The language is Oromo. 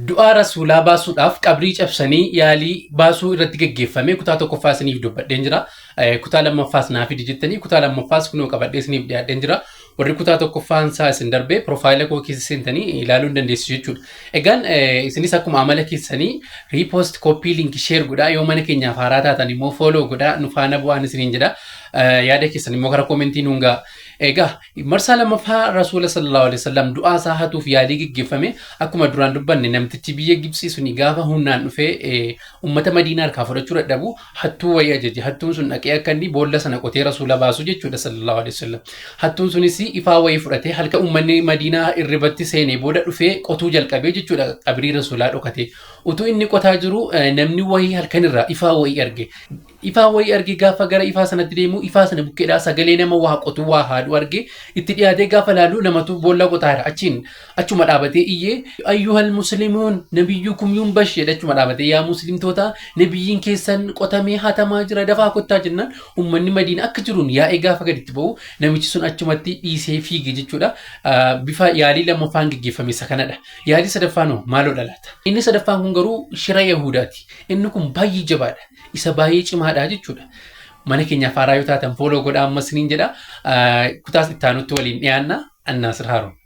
Du'aa Rasuulaa baasuudhaaf qabrii cabsanii yaalii baasuu irratti geggeeffame kutaa tokkoffaa isiniif dubbadheen jira. Kutaa lammaffaas naa fidi jettanii kutaa lammaffaas kunoo qabadhee isiniif dhiyaadheen jira. Warri kutaa tokkoffaan isaa isin darbee piroofaayila koo keessa seentanii ilaaluu hin dandeessu jechuudha. Egaan isinis akkuma amala keessanii riipoost koppii linkii sheer godhaa yoo mana keenyaaf haaraa taatan immoo fooloo godhaa nu faana bu'aan isiniin jedha. Yaada keessan immoo karaa koomentii nuun ga'a. Egaa marsaa lammaffaa Rasuula sallallahu alaihi wasallam du'aa isaa hatuuf yaalii geggeeffame akkuma duraan dubbanne namtichi biyya Gibxii suni gaafa humnaan dhufee ummata Madiinaa harkaa fudhachuu dadhabu hattuu wayii ajaje. Hattuun sun dhaqee akka inni boolla sana qotee Rasuula baasu jechuudha sallallahu alaihi wasallam. Hattuun sunis ifaa wayii fudhatee halka ummanni Madiinaa irribatti seenee booda dhufee qotuu jalqabee jechuudha qabrii Rasuulaa dhokatee. Utuu inni qotaa jiru namni wayii halkanirraa ifaa wayii arge. Ifaa wayii arge gaafa gara ifaa sanatti deemu ifaa sana bukkeedhaa sagalee nama waa qotu waa haadhu arge itti dhiyaatee gaafa laalu namatu boolla qotaa jira achiin achuma dhaabatee iyyee ayyuhal muslimuun nabiyyukum yunbash jedhe achuma dhaabatee yaa muslimtoota nabiyyiin keessan qotamee hatamaa jira dafaa kottaa jennaan ummanni madiina akka jiruun yaa'ee gaafa gaditti ba'u namichi sun achumatti dhiisee fiige jechuudha bifa yaalii lammaffaan geggeeffame isa kanadha yaalii sadaffaan hoo maaloo dhalaata inni sadaffaan kun garuu shira yahudaati inni kun baay'ee jabaadha isa baay'ee cimaadha jechuudha. Mana keenyaaf haaraa yoo taatan fooloo godhaa ammas niin jedha. Kutaas itti aanutti waliin dhiyaanna. Annaasir Haaruun.